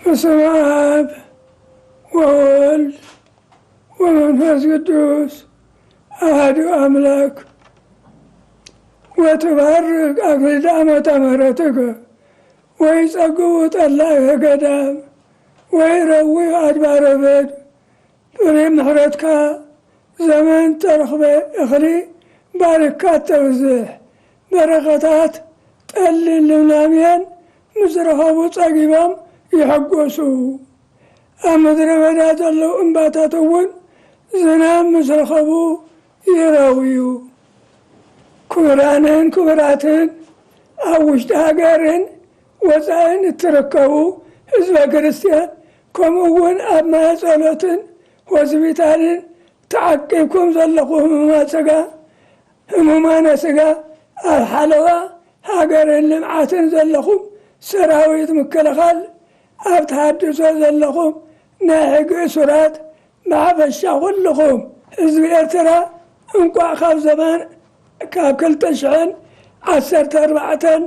በስመ አብ ወወልድ ወመንፈስ ቅዱስ አሐዱ አምላክ። ወትባርክ አክሊለ ዓመተ ምሕረትከ ወይጸግቡ ጠላኢ ገዳም ወይረዊ አድባረ በድ። ፍሬ ምሕረትካ ዘመን ተረኽበ እኽሊ ባሪካ ተብዝሕ። በረኸታት ጠልን ልምላሜን ምስ ረኸቡ ጸጊቦም ይሕጎሱ። ኣብ ምድረ በዳ ዘለዉ እምባታት እውን ዝናብ ምስ ረኸቡ ይረውዩ። ክቡራንን ክቡራትን ኣብ ውሽጢ ሃገርን ወጻእን እትርከቡ ህዝበ ክርስቲያን፣ ከምኡ እውን ኣብ ማየ ጸሎትን ሆስፒታልን ተዓቂብኩም ዘለኹም ህሙማት ስጋ፣ ህሙማነ ስጋ፣ ኣብ ሓለዋ ሃገርን ልምዓትን ዘለኹም ሰራዊት ምክልኻል፣ ኣብ ተሃድሶ ዘለኹም ናይ ሕጊ እሱራት፣ ብሓፈሻ ኩልኹም ህዝቢ ኤርትራ፣ እንቋዕ ካብ ዘመን፣ ካብ ክልተ ሽሕን ዓሰርተ ኣርባዕተን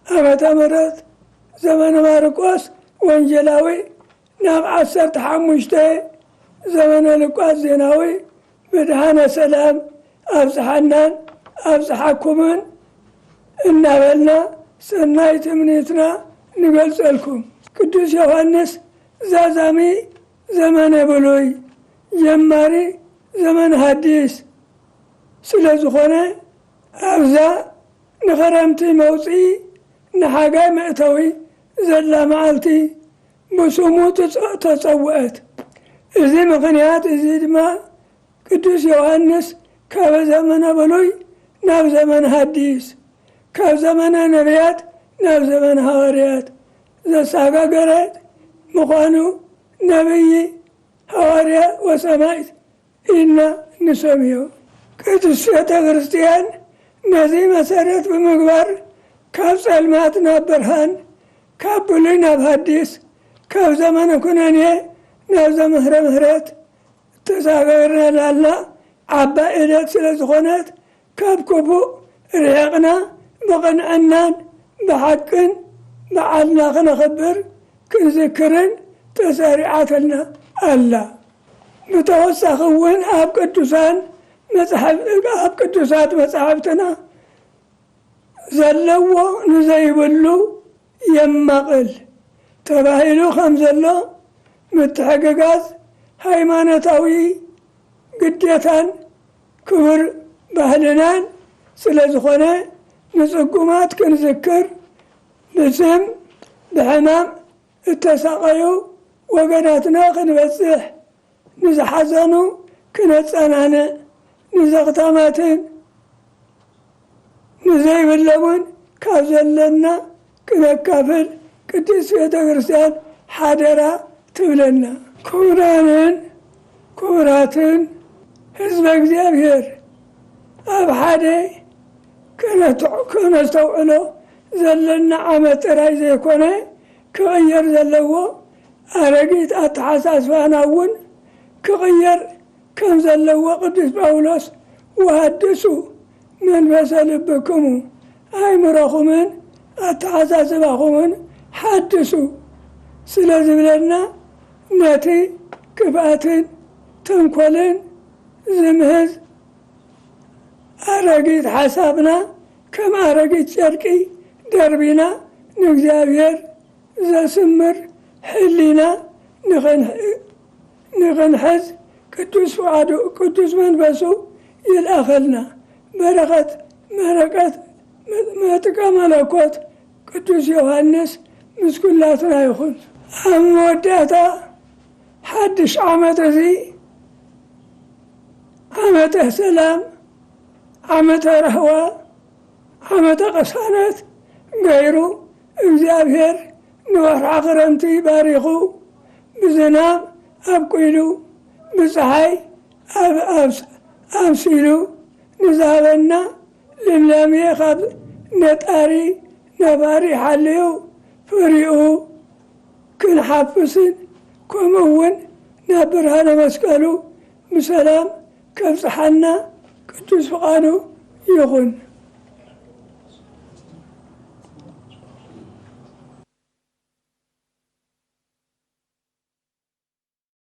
ዓመተ ምህረት ዘመነ ማርቆስ ወንጌላዊ ናብ ዓሰርተ ሓሙሽተ ዘመነ ሉቃስ ዜናዊ ብድሓነ ሰላም ኣብጽሓናን ኣብጽሓኩምን እናበልና ሰናይ ትምኒትና ንገልጸልኩም። ቅዱስ ዮሃንስ ዛዛሚ ዘመነ ብሉይ፣ ጀማሪ ዘመነ ሐዲስ ስለ ዝኾነ፣ ኣብዛ ንኸረምቲ መውጽኢ ንሓጋይ መእተዊ ዘላ መዓልቲ ብስሙ ትጸ-፣ ተጸውዐት። እዚ ምኽንያት እዚ ድማ ቅዱስ ዮሃንስ ካብ ዘመነ ብሉይ ናብ ዘመነ ሐዲስ፣ ካብ ዘመነ ነቢያት ናብ ዘመነ ሃዋርያት ዘሳጋገረት ምዃኑ ነቢይ፣ ሃዋርያ ወሰማዕት ኢልና ንሰምዮ። ቅድስት ቤተ ክርስቲያን ነዚ መሰረት ብምግባር ካብ ጸልማት ናብ ብርሃን፣ ካብ ብሉይ ናብ ሐዲስ፣ ካብ ዘመነ ኩነኔ ናብ ዘመነ ምሕረት ተሳገርናላላ ዓባይ ዕለት ስለ ዝኾነት፣ ካብ ክፉእ ርሒቕና ብቕንዕናን ብሓቅን በዓልና ክነኽብር ክንዝክርን ተሰሪዓትልና ኣላ። ብተወሳኺ እውን ኣብ ቅዱሳን መጻሕፍ-፣ ኣብ ቅዱሳት መጻሕፍትና ዘለዎ ንዘይብሉ የማቕል ተባሂሉ ከም ዘሎ፣ ምትሕግጋዝ ሃይማኖታዊ ግዴታን ክቡር ባህልናን ስለ ዝኾነ፣ ንጽጉማት ክንዝክር፣ ብስም ብሕማም እተሳቐዩ ወገናትና ክንበጽሕ፣ ንዝሓዘኑ ክነጸናንዕ፣ ንዘኽታማትን ንዘይብሎምን ካብ ዘለና ክነካፍል ቅድስት ቤተ ክርስቲያን ሓደራ ትብለና። ክቡራንን ክቡራትን ህዝበ እግዚኣብሔር፣ ኣብ ሓደ ከነተ-፣ ከነስተውዕሎ ዘለና ዓመት ጥራይ ዘይኮነ፣ ክቕየር ዘለዎ ኣረጊት ኣተሓሳስባና እውን ክቕየር ከም ዘለዎ ቅዱስ ጳውሎስ፣ "ወሃድሱ መንፈሰ ልብክሙ፣ ኣእምሮኹምን ኣተሓሳስባኹምን ሓድሱ" ስለ ዝብለና፣ ነቲ ክፍኣትን ተንኮልን ዝምህዝ ኣረጊት ሓሳብና ከም ኣረጊት ጨርቂ ደርቢና፣ ንእግዚኣብሔር ዘስምር ሕሊና ንኽንሕ-፣ ንኽንሕዝ ቅዱስ ፍቓዱ፣ ቅዱስ መንፈሱ ይልኣኸልና። በረኸት፣ መረቀት፣ መ-፣ መጥምቀ መለኮት ቅዱስ ዮሃንስ ምስ ኩላትና ይኹን። ኣብ መወዳእታ ሓድሽ ዓመት እዚ ዓመተ ሰላም፣ ዓመተ ራህዋ፣ ዓመተ ቅሳነት ገይሩ፣ እግዚኣብሔር ንወርሓ ክረምቲ ባሪኹ፣ ብዝናብ ኣብቂሉ፣ ብፀሓይ ኣብ-፣ ኣብስ-፣ ኣብሲሉ ንዝሃበና ልምላሜ፣ ካብ ነጣሪ ነባሪ ሓልዩ ፍሪኡ ክንሓፍስን፣ ከምኡ እውን ናብ ብርሃነ መስቀሉ ብሰላም ከብጽሓና ቅዱስ ፍቓዱ ይኹን።